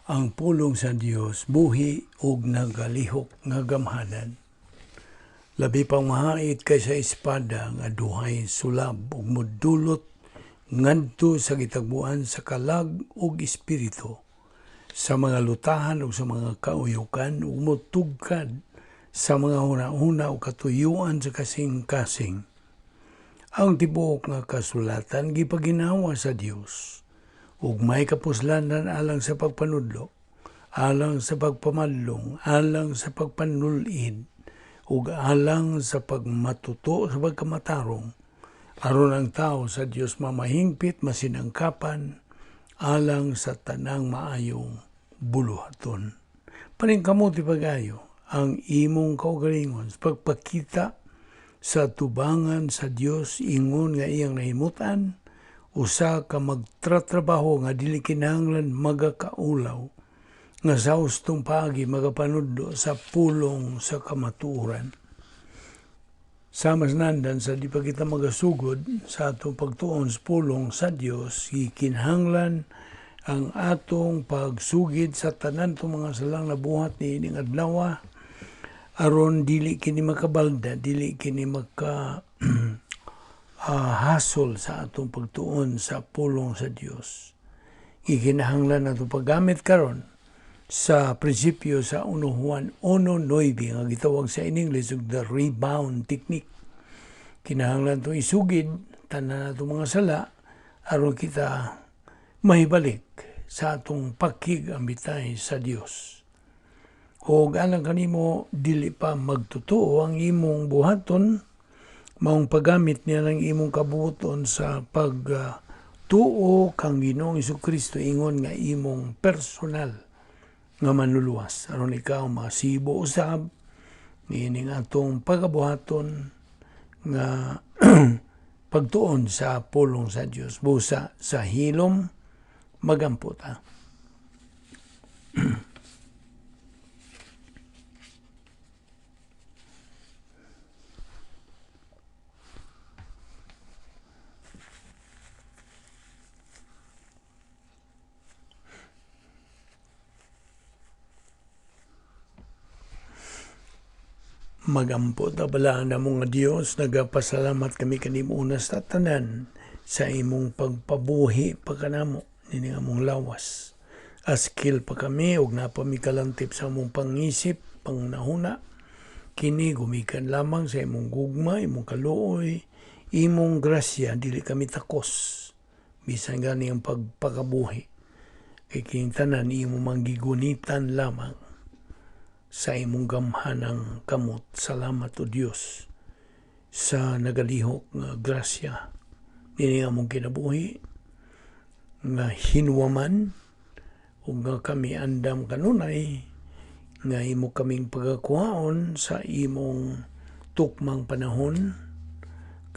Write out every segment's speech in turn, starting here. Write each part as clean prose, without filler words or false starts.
Ang pulong sa Dios buhi ug nagalihok nga gamhanan. Labi pang mahait kaysa espada nga duhay sulab ug modulot ngadto sa gitagbuan sa kalag ug espiritu, sa mga lutahan ug sa mga kauyukan, ug motugkad sa mga hunahuna ug katuyuan sa kasing-kasing. Ang tibuok nga kasulatan gipaginhawa sa Dios ug may kapuslanan alang sa pagpanudlo, alang sa pagpamadlong, alang sa pagpanulid, ug alang sa pagmatuto sa pagkamatarong, aron ang tao sa Dios mamahingpit, masinangkapan, alang sa tanang maayong buluhaton. Paningkamot pag-ayo ang imong kaugalingon sa pagpakita sa tubangan sa Dios ingon nga iyang nahimutan, usa ka magtratrabaho nga dili kinahanglan magakaulaw, nga sa hustong paagi magapanudlo sa pulong sa kamatuoran. Sa mas nandan sa di pa kita magasugod sa atong pagtuon sa pulong sa Dios, gikinahanglan ang atong pagsugid sa tanan tong mga salang nabuhat niining adlaw, aron dili kini makabalda, dili kini maka hasol sa atong pagtuon sa pulong sa Dios. Gikinahanglan atong paggamit karon sa prinsipyo sa 1 Juan 1:9 nga gitawag sa in English og the rebound technique. Kinahanglan itong isugid tanan atong mga sala aron kita mahibalik sa atong pakig-ambitay sa Dios. Og alang kanimo dili pa magtotoo ang imong buhaton, maong paggamit niya ng imong kabuoton sa pagtuo kang Ginoong Hesukristo ingon nga imong personal nga manluluwas, aron ikaw masibo usab niining atong pagabuhaton nga pagtuon sa pulong sa Dios. Busa sa hilom magampo ta. Magampo ta balaan na nga Dios, nagapasalamat kami kanimo una sa tanan sa imong pagpabuhi pa kanamo nining among lawas. Askil pa kami og napami kalantip sa among pangisip, pangnahuna. Kini gumikan lamang sa imong gugma, imong kaluoy, imong grasya, dili kami takos bisan gani ang pagpakabuhi. Kay kining tanan imo manggigunitan lamang sa imong gamhanang kamot. Salamat o Dios sa nagalihok nga grasya niini among kinabuhi nga hinwaman ug nga kami andam kanunay nga imo kaming pagakuhaon sa imong tukmang panahon,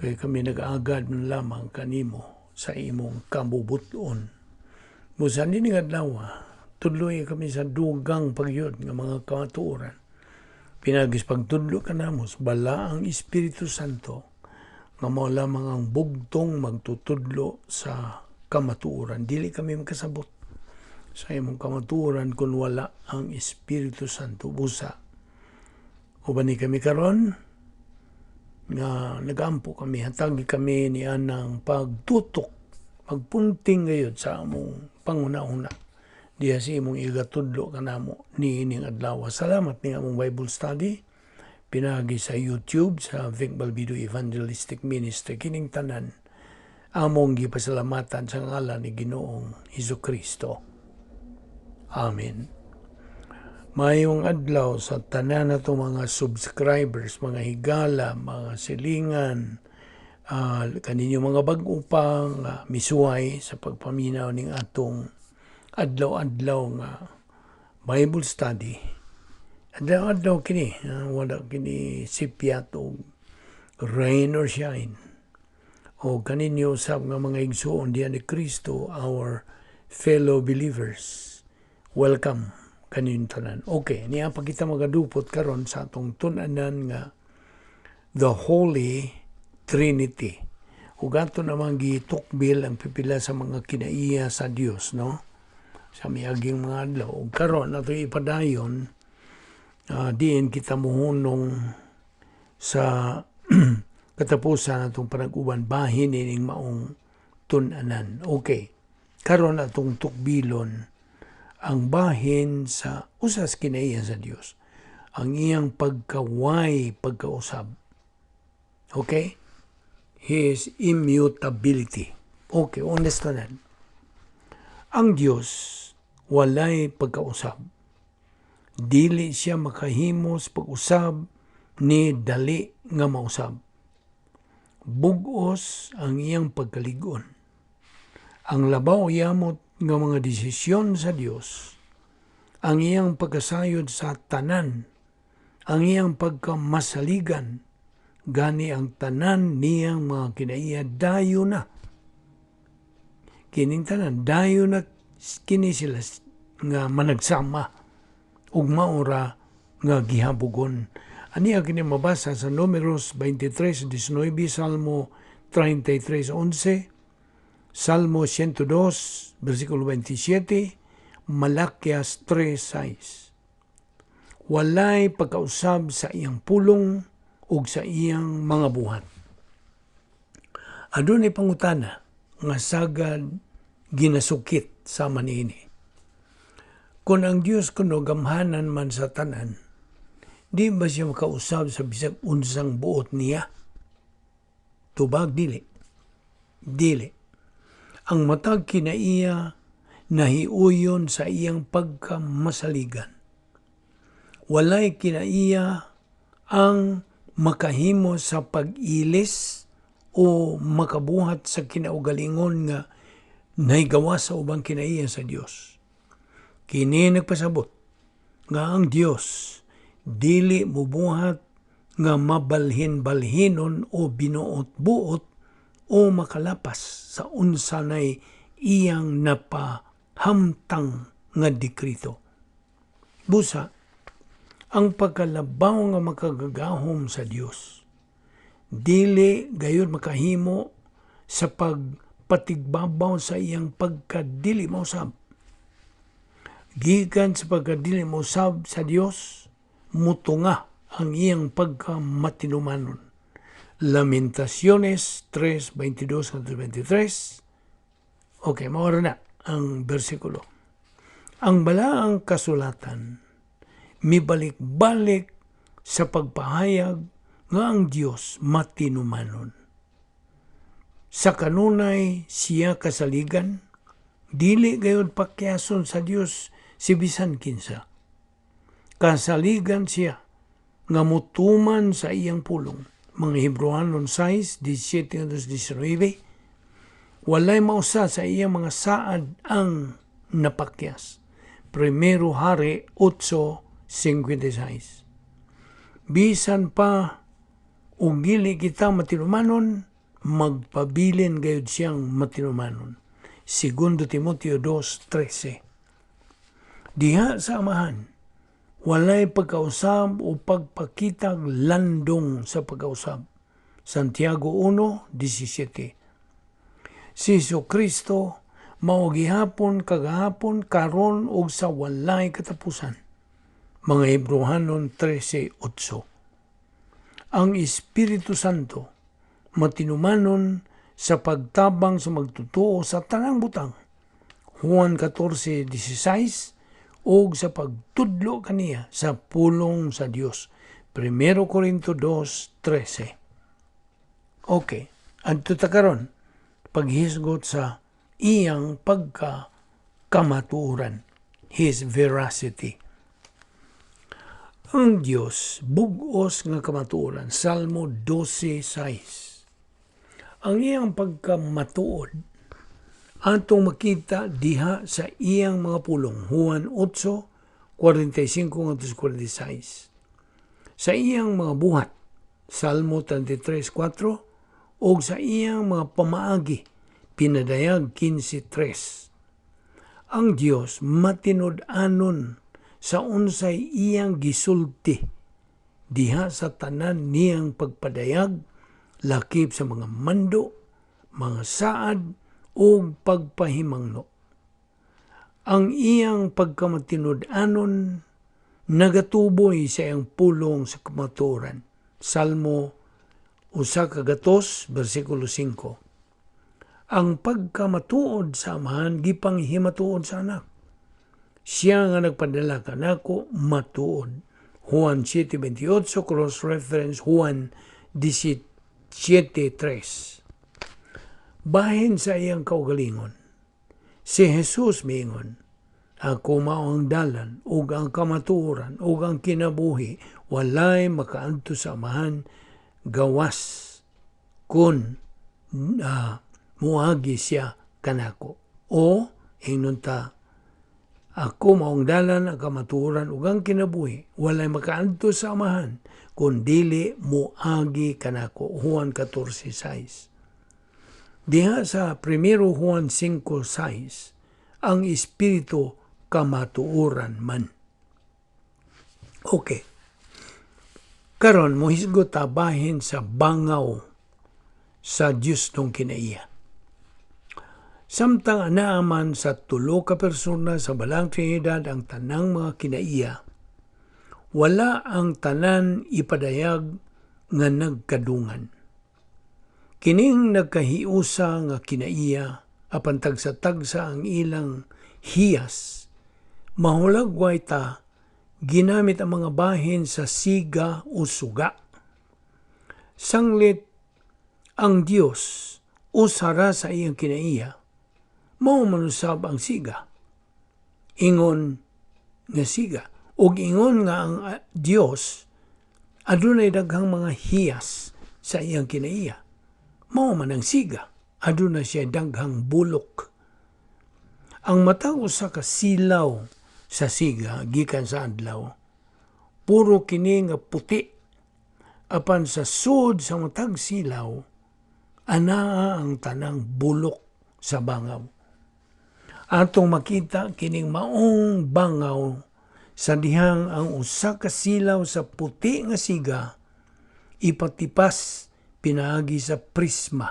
kay kami nag-agad man lamang kanimo sa imong kabubuton. Busa nining adlaw, tudloy kami sa dugang pagyud nga mga kamatuoran. Pinagis pagtudlo kanamo sa Balaang Espiritu Santo nga mao lamang ang bugtong magtutudlo sa kamatuoran. Dili kami makasabot sa imong kamatuoran kung wala ang Espiritu Santo. Busa uban ni kami karon nga nagampo kami, hatagi kami ni anang pagtutok, pagpunting gayud sa among panguna-una diha sa imong igatudlo kanamo niining adlaw. Salamat ni among Bible study pinagi sa YouTube sa Vic Balbido Evangelistic Ministry. Kining tanan among gipasalamatan sa ngalan ni Ginoong Hesukristo. Amen. Mayong adlaw sa tanan nato mga subscribers, mga higala, mga silingan, kaninyo mga bag-o pang misuway sa pagpaminaw ning atong adlaw-adlaw nga Bible study. Adlaw-adlaw kini, wala kini sipyat og rain or shine. O kaninyo usab nga mga igsuon diyan ni Kristo, our fellow believers. Welcome kaninyong tanan. Okay, niya pa kita magadupot karon sa atong tun-anan nga The Holy Trinity. Ug ato namang gitukbil ang pipila sa mga kinaiya sa Dios, no? Sa miaging mga adlaw. Ug karon ato ipadayon diin kita muhunong sa katapusan atong panag-uban bahin ining maong tun-anan. Okay. Karon atong tukbilon ang bahin sa usas kinaiya sa Dios. Ang iyang pagkaway pagkausab. Okay? His immutability. Okay, honest na. Ang Dios walay pagkausab. Dili siya makahimos pag-usab ni dali nga mausab. Bugos ang iyang pagkaligon. Ang labaw yamot nga mga desisyon sa Dios, ang iyang pagkasayod sa tanan, ang iyang pagkamasaligan, gani ang tanan niyang mga kinaiya dayo na. Kining tanan, dayo na kini sila nga managsama ug maura nga gihabugon. Aniya kini mabasa sa Numeros 23:19, Salmo 33:11, Salmo 102, versikulo 27, Malakias 3:6. Walay pagkausab sa iyang pulong ug sa iyang mga buhat. Adunay pangutana nga sagad ginasukit sama niini. Kung ang Dios kuno gamhanan man sa tanan, di ba siya makausab sa bisag unsang buot niya? Tubag dili. Dili. Ang matag kinaiya nahiuyon sa iyang pagkamasaligan. Walay kinaiya ang makahimo sa pag-ilis o makabuhat sa kinaugalingon nga nahigawa sa ubang kinaiya sa Dios. Kini nagpasabot nga ang Dios dili mubuhat nga mabalhin-balhinon o binuot-buot o makalapas sa unsa nay iyang napahamtang nga dikrito. Busa, ang pagkalabaw nga makagagahom sa Dios dili gayud makahimo sa pagpatigbabaw sa iyang pagkadili mausab. Gikan sa pagkadili mausab sa Dios, mutunga ang iyang pagkamatinumanon. Lamentaciones 3:22-23. Okay, mao na ang bersikulo. Ang balaang kasulatan mibalik-balik sa pagpahayag nga ang Dios matinumanon. Sa kanunay siya kasaligan, dili gayud pakyason sa Dios si bisan kinsa. Kasaligan siya nga mutuman sa iyang pulong. Mga Hebreohanon 6:17-19, walay mausa sa iyang mga saad ang napakyas. Primero Hari 8:56. Bisan pa ug dili kita matinumanon, magpabilin gayud siyang matinumanon. Segundo Timoteo 2:13. Diha sa Amahan, walay pagkausab o pagpakitag landong sa pagkausab. Santiago 1:17. Si Kristo mao gihapon kagahapon, karon ug sa walay katapusan. Mga Hebreohanon 13:8. Ang Espiritu Santo matinumanon sa pagtabang sa magtotoo sa tanang butang. Juan 14:16 ug sa pagtudlo kaniya sa pulong sa Dios. 1 Corinto 2:13. Okay, adto ta karon paghisgot sa iyang pagka kamatuoran, His veracity. Ang Dios bug-os nga kamatuoran, Salmo 12:6. Ang iyang pagkamatuod atong makita diha sa iyang mga pulong, Juan 8:45-46. Sa iyang mga buhat, Salmo 33:4, ug sa iyang mga pamaagi, Pinadayag 15:3. Ang Dios matinud-anon sa unsay iyang gisulti diha sa tanan niyang pagpadayag, lakip sa mga mando, mga saad ug pagpahimangno. Ang iyang pagkamatinud-anon nagatuboy sa iyang pulong sa kamatuoran. Salmo 100, versikulo 5. Ang pagkamatuod sa Amahan gipanghimatuod sa Anak. Siya nga nagpadala kanako matuod. Juan 7:28, cross-reference Juan 17:3. Bahin sa iyang kaugalingon, si Jesus miingon, "Ako mao ang dalan ug ang kamatuoran ug ang kinabuhi, walay makaadto sa Amahan gawas kun muagi siya kanako." O ingnon ta, "Ako mao ang dalan, ang kamatuoran ug ang kinabuhi, walay makaadto sa Amahan kun dili moagi kanako." Juan 14:6. Diha sa 1 Juan 5:6, ang Espiritu kamatuoran man. Okay. Karon mohisgot ta bahin sa bangaw sa Dios nung kinaiya. Samtang anaa man sa tulo ka persona sa Balaang Trinidad ang tanang mga kinaiya, wala ang tanan ipadayag nga nagkadungan. Kining nagkahiusa nga kinaiya apan tagsa-tagsa ang ilang hiyas, mahulagway ta ginamit ang mga bahin sa siga o suga. Sanglit ang Dios usara sa iyang kinaiya, mao man usab ang siga. Ingon nga siga ug ingon nga ang Dios adunay daghang mga hiyas sa iyang kinaiya. Mao man ang siga, aduna siya daghang bulok. Ang matag usa ka silaw sa siga gikan sa adlaw, puro kini nga puti. Apan sa sud sa matag silaw, anaa ang tanang bulok sa bangaw. Atong makita kining maong bangaw sa dihang ang usa ka silaw sa puti nga siga ipatipas pinaagi sa prism.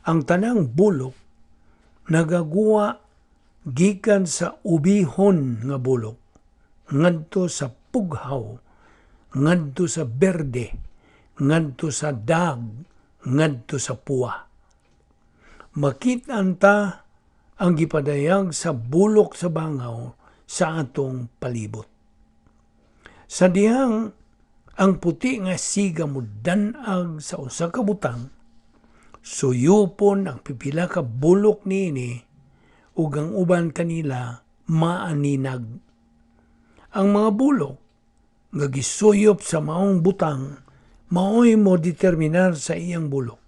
Ang tanang bulok nagaguwa gikan sa ubihon nga bulok ngadto sa pughaw, ngadto sa berde, ngadto sa dag, ngadto sa puwa. Makit-an ta ang gipadayag sa bulok sa bangaw sa atong palibot. Sa dihang ang puti nga siga mudan-ag sa usa ka butang, suyupon ang pipila ka bulok niini ug ang uban kanila maaninag. Ang mga bulok nga gisuyop sa maong butang maoy mo determinar sa iyang bulok.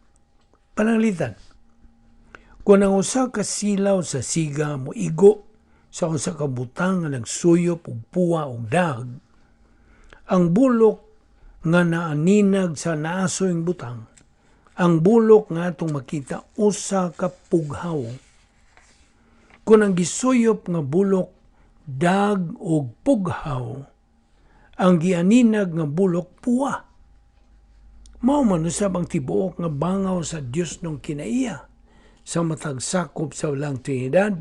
Pananglitan, kung ang usa ka silaw sa siga mo igo sa usa ka butang nga nagsuyop og puwa og dag, ang bulok nga naaninag sa naasoyng butang, ang bulok nga atong makita usa ka pughaw. Kung ang gisuyop nga bulok dag og pughaw, ang gianinag nga bulok puwa. Mao man usab ang tibuok nga bangaw sa Dios nung kinaiya sa matag sakop sa Balaang Trinidad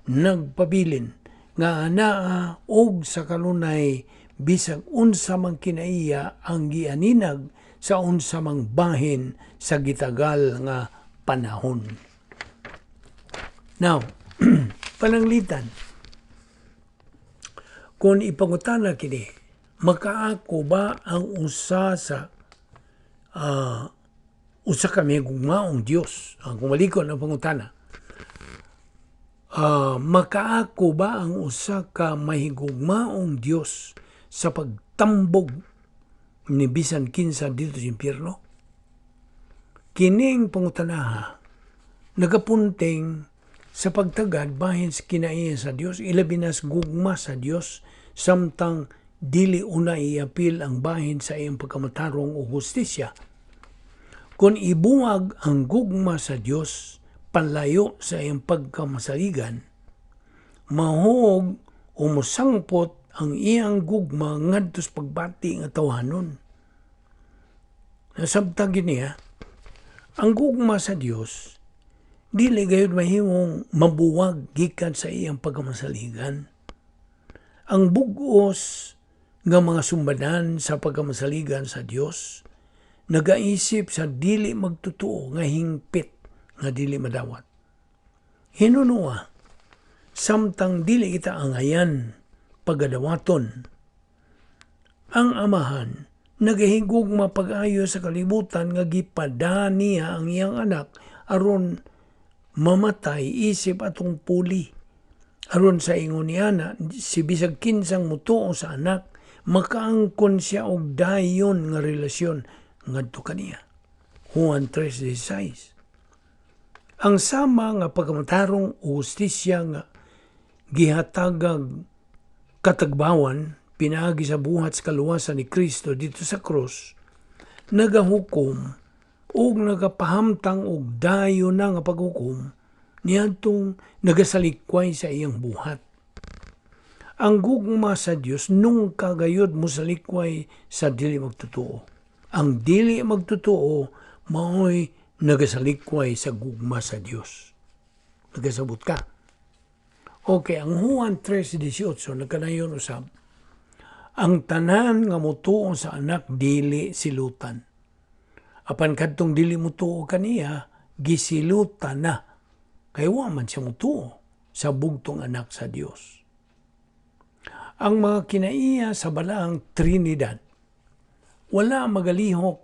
nagpabilin nga anaa og sa kanunay bisag unsa mang kinaiya ang gianinag sa unsa mang bahin sa gitagal nga panahon. Now, pananglitan, kung ipangutana kini, makaako ba ang usa sa usa ka mahigugmaong Dios? Ang kumalikon ang pangutana. Makaako ba ang usa ka mahigugmaong Dios sa pagtambog ni bisan kinsa didto sa impyerno? Kining pangutanaha nagapunting sa pagtagad bahin sa kinaiya sa Dios, ilabi na sa gugma sa Dios, samtang dili una iapil ang bahin sa iyang pagkamatarong o hustisya. Kung ibuwag ang gugma sa Dios palayo sa iyang pagkamasaligan, mahuog o mosangpot ang iyang gugma ngadto sa pagbati nga tawhanon. Nasabtag niya, ang gugma sa Dios Dili gayud mahimong mabuwag gikan sa iyang pagkamasaligan. Ang bugos nga mga sumbanan sa pagkamasaligan sa Dios nagaisip sa dili magtotoo nga hingpit nga dili madawat. Hinunua, samtang dili kita angayan pagadawaton, ang Amahan nagahigugma pag-ayo sa kalibutan nga gipada niya ang iyang anak aron mamatay isip atong puli. Aron sa ingon niya na si bisag kinsang mutuo sa anak, makaangkon siya og dayon nga relasyon ngadto kaniya. Juan 3:16. Ang sama nga pagkamatarong o hustisya nga gihatagag katagbawan pinaagi sa buhat sa kaluwasan ni Kristo dito sa krus, nagahukom ug nagapahamtang og dayon na nga paghukom niadtong nagasalikway sa iyang buhat. Ang gugma sa Dios nungka gayud mosalikway sa dili magtotoo. Ang dili magtotoo maoy nagasalikway sa gugma sa Dios. Nagasabot ka? Okay, ang Juan 3:18 nagkanayon usab, ang tanan nga motuo sa anak dili silutan. Apan kadtong dili motuo kaniya, gisilutan na. Kay wa man siya motuo sa bugtong anak sa Dios. Ang mga kinaiya sa Balaang Trinidad wala magalihok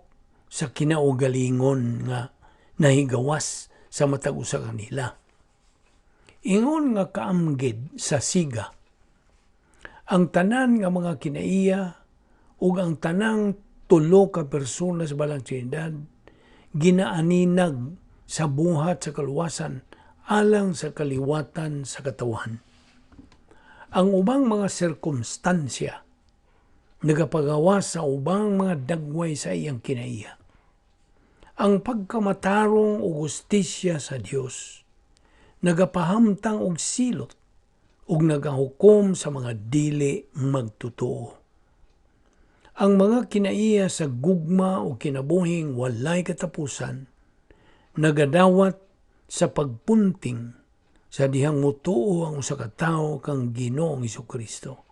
sa kinaugalingon nga nahigawas sa matag usa kanila. Ingon nga kaamgid sa siga, ang tanan nga mga kinaiya ug ang tanang tulo ka persona sa Balaang Trinidad ginaaninag sa buhat sa kaluwasan alang sa kaliwatan sa katawhan. Ang ubang mga sirkumstansya nagapagawas sa ubang mga dagway sa iyang kinaiya. Ang pagkamatarong ug hustisya sa Dios nagapahamtang og silot ug nagahukom sa mga dili magtotoo. Ang mga kinaiya sa gugma o kinabuhing walay katapusan nagadawat sa pagpunting sa dihang mutuo ang usa ka tawo kang Ginoong Kristo.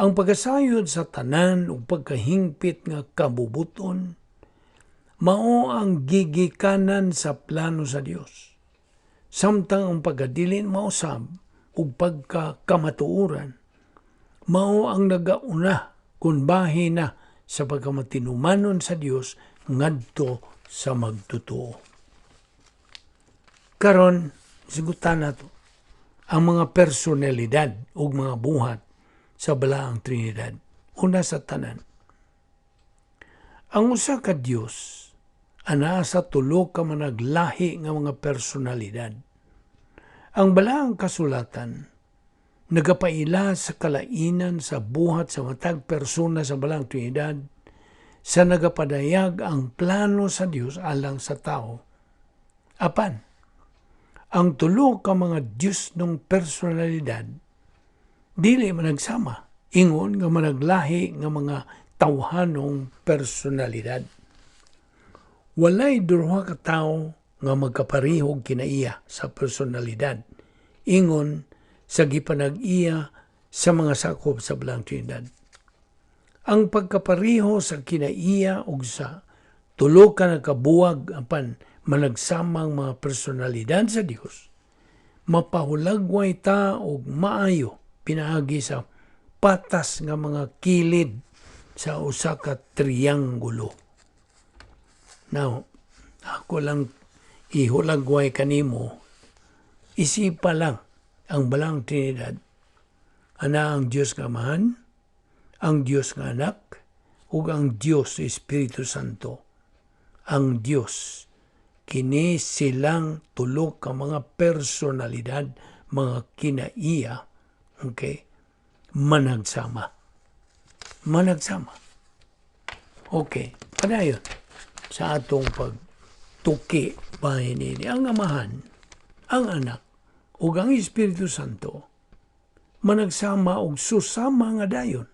Ang pagkasayod sa tanan ug pagkahingpit nga kabubuton mao ang gigikanan sa plano sa Dios. Samtang ang pagkadilin mausab ug pagkakamatuoran mao ang nagauna kung bahin na sa pagkamatinumanon sa Dios ngadto sa magtotoo. Karon, sigutan nato ang mga personalidad ug mga buhat sa Balaang Trinidad. Una sa tanan, ang usa ka Dios anaa sa tulo ka managlahi nga mga personalidad. Ang Balaang Kasulatan nagapaila sa kalainan sa buhat sa matag persona sa Balaang Trinidad sa nagapadayag ang plano sa Dios alang sa tao. Apan, ang tulo ka mga Dios ng personalidad dili managsama ingon nga managlahi nga mga tawhanong personalidad. Walay duha ka tawo nga magkaparehog kinaiya sa personalidad ingon sa gipanag-iya sa mga sakop sa Balaang Trinidad. Ang pagkapareho sa kinaiya ug sa tulo ka nakabuwag apan managsamang mga personalidad sa Dios, mapahulagway ta og maayo pinaagi sa patas nga mga kilid sa usa ka trianggulo. Now, ako lang ihulagway kanimo, isipa lang ang Balaang Trinidad. Ana ang Dios nga Amahan, ang Dios nga Anak, ug ang Dios Espiritu Santo. Ang Dios kini silang tulo ka mga personalidad, mga kinaiya, okay, managsama. Managsama. Okay, padayon sa atong pagtuki bahin nini. Ang Amahan, ang Anak, ug ang Espiritu Santo managsama og susama nga dayon.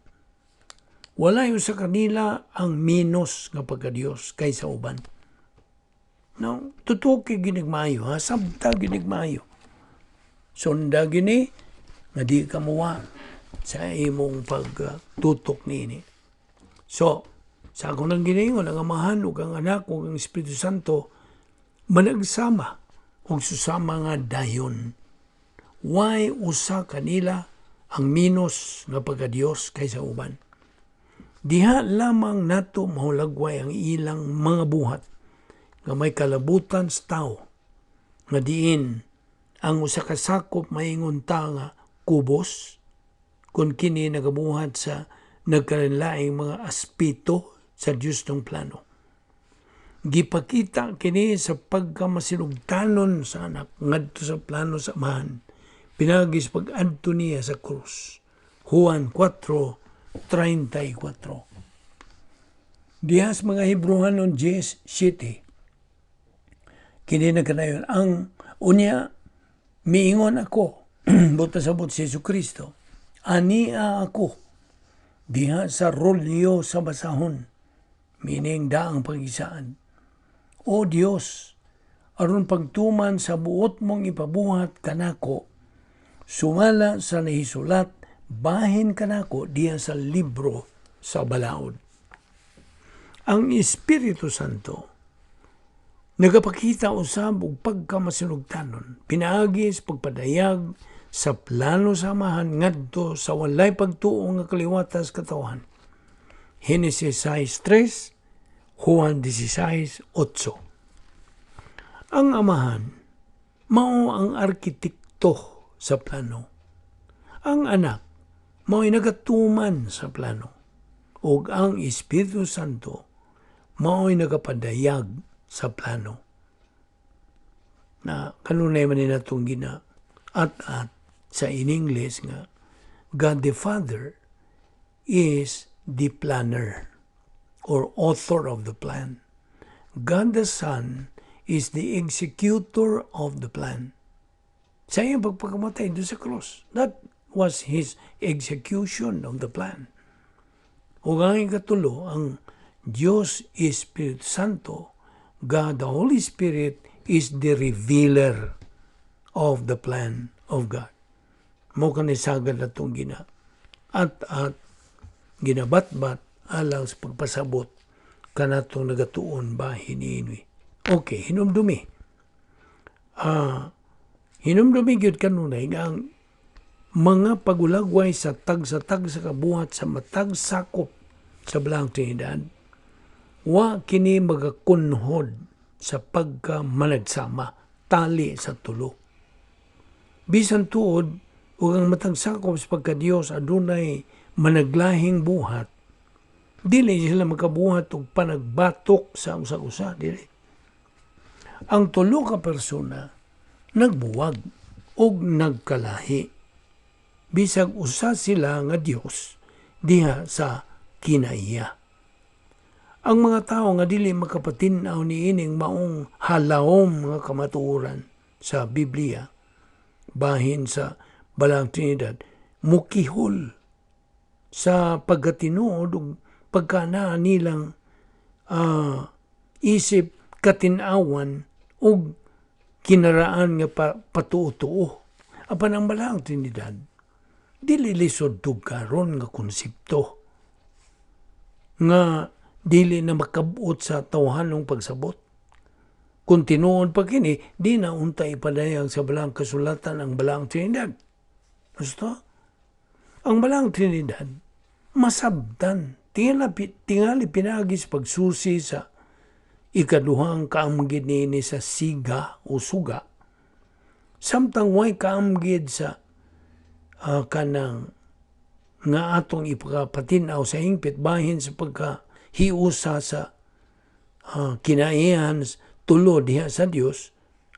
Walay sa kanila ang minus nga pagka-Dios kaysa uban. No, tutuki gyud nig maayo, ha? Sabta gyud nig maayo. Sunda gyud ni nga di ka muwa sa imong pagtutok niini. So, sa akong nang giningon, ang Amahan ug ang Anak ug ang Espiritu Santo managsama ug susama nga dayon. Way usa kanila ang minus nga pagka-Dios kaysa uban. Diha lamang nato mahulagway ang ilang mga buhat nga may kalabutan sa tao nga diin ang usa ka sakop maingon ta nga kubos kung kini nagabuhat sa nagkalainlaing mga aspeto sa Diyos ng plano. Gipakita kini sa pagkamasinugtanon sa Anak ngadto sa plano sa Amahan pinaagi sa pag-adto niya sa krus. Juan 4:34. Diha sa mga Hebreohanon 10:7, kini nagkanayon ang unya miingon ako, buta sabot si Jesu Kristo, ania ako diha sa rolyo sa basahon, meaning daang pag-isaan. O Dios, aron pagtuman sa buot mong ipabuhat kanako sumala sa nahisulat bahin kanako diha sa libro sa balaod. Ang Espiritu Santo nagapakita usab og pagkamasinugtanon pinaagi sa pagpadayag sa plano sa Amahan ngadto sa walay pagtuo nga kaliwata sa katawhan. Henesis 6:3, Juan 16:8. Ang Amahan mao ang arkitekto sa plano. Ang Anak mao'y nagatuman sa plano. Ug ang Espiritu Santo mao'y nagapadayag sa plano. Na kanunay man ni natong gina at sa in English nga God the Father is the planner or author of the plan. God the Son is the executor of the plan. Sa iyang pagpakamatay doon sa cross. That was his execution of the plan. Ug ang ikatulo, ang Diyos Espiritu Santo, God the Holy Spirit, is the revealer of the plan of God. Mao kani sagad atong gina at ginabatbat alang sa pagpasabot kanatong nagatuon bahin niini. Okay, hinumdumi. Hinumdumi gyud kanunay nga ang mga pagulagway sa tag sa kabuhat sa matag sakop sa Balaang Trinidad, wa kini magakunhod sa pagka managsama tali sa tulo. Bisan tuod ug ang matag sakop sa pagka-Dios adunay managlahing buhat, dili sila makabuhat og panagbatok sa usa-usa, dili. Ang tulo ka persona nagbuwag og nagkalahi. Bisag usa sila nga Dios diha sa kinaiya. Ang mga tao nga dili makapatin-aw niining maong halawom nga kamatuoran sa Biblia bahin sa Balaang Trinidad mukihol sa pagkatinuod ug pagkanaa nilang isip katin-awan ug kinaraan nga patuo-tuo. Apan ang Balaang Trinidad dili lisod tugkaron nga konsepto nga dili na makabot sa tawhanong pagsabot. Kung tinuod pa kini, di na unta ipadayag sa Balaang Kasulatan ang Balaang Trinidad. Gusto? Ang Balaang Trinidad, masabtan. Tingali pinaagi sa pagsusi sa ikaduhang kaamgid niini sa siga o suga. Samtang way kaamgid sa kanang nga atong ipakapatin-aw sa hingpit bahin sa pagkahiusa sa kinaihan tulo diha sa Dios,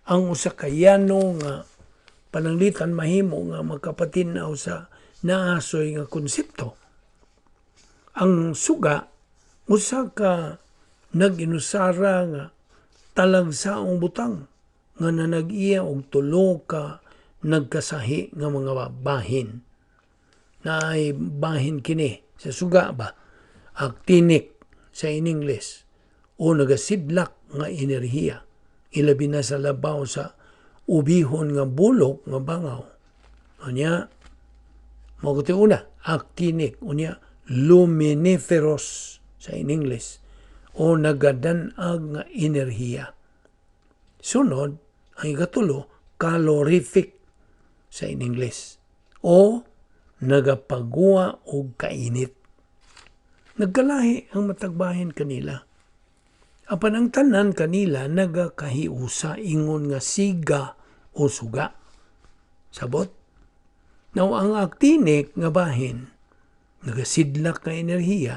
ang usa ka yano nga pananglitan mahimo nga makapatin-aw sa naasoy nga konsepto. Ang suga usa ka nag-inusara nga talagsaong butang nga nanag-iya og tulo ka nagkasahi nga mga bahin. Naay bahin kini sa suga ba, actinic sa in English, o nagasidlak nga enerhiya. Ilabi na sa labaw sa ubihon nga bulok nga bangaw. Unya, mao ti una, actinic, unya, luminiferous sa in English, o nagadanag nga enerhiya. Sunod, ang ikatulo, calorific sa in English, o nagapaguwa og kainit. Nagkalahi ang matag bahin kanila. Apan ang tanan kanila nagakahiusa ingon nga siga o suga. Sabot? Now, ang actinic nga bahin, nagasidlak nga enerhiya,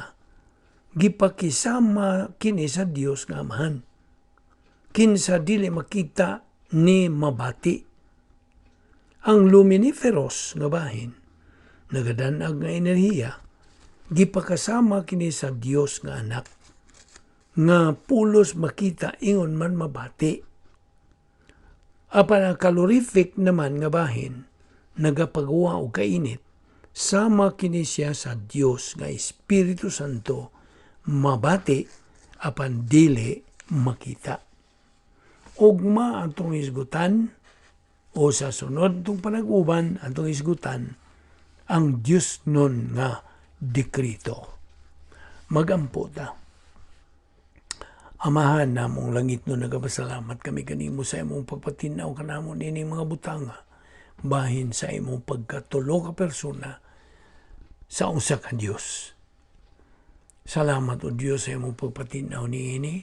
gipakisama kini sa Dios nga Amahan. Kinsa dili makita ni mabati. Ang luminiferous nga bahin, nagadanag nga enerhiya, gipakasama kini sa Dios nga Anak, nga pulos makita ingon man mabati. Apan ang calorific naman nga bahin, nagapaguwa og kainit, sama kini siya sa Dios nga Espiritu Santo, mabati apan dili makita. Ugma atong isgutan o sa sunod atong panag-uban atong isgutan ang Dios nun nga dekrito. Magampo ta. Amahan namong langit no, nagapasalamat kami kanimo sa imong pagpatinaw kanamo nining mga butanga bahin sa imong pagkatulo ka persona sa usa ka Dios. Salamat, O Dios, sa imong pagpatinaw niini.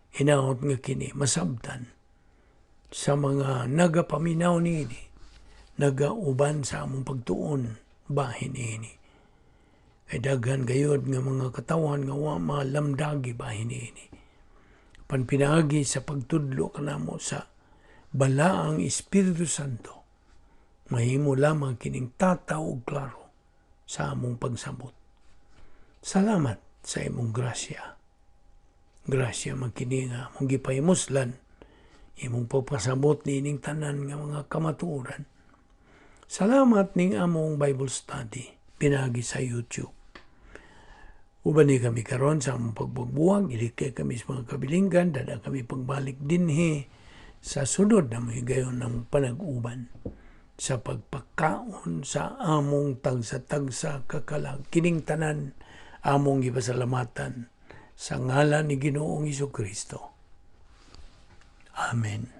Hinaot nga kini masabtan sa mga nagapaminaw niini, nagauban sa among pagtuon bahin niini. Kay daghan gayod nga mga katawan nga wa malamdagi bahin niini. Panpinaagi sa pagtudlo kanamo sa Balaang Espiritu Santo, mahimo lamang kining tataw ug klaro sa among pagsabot. Salamat sa imong grasya. Grasya man kini nga among gipahimuslan imong pagpasabot niining tanan nga mga kamatuoran. Salamat ning among Bible study pinagi sa YouTube. Uban ni kami karon sa among pagbuwag, ilikay kami sa mga kabilinggan, dada kami pagbalik dinhi sa sunod na higayon ng panag-uban sa pagpakaon sa among tagsa-tagsa kakalag. Kining tanan among gipasalamatan sa ngalan ni Ginoong Kristo. Amen.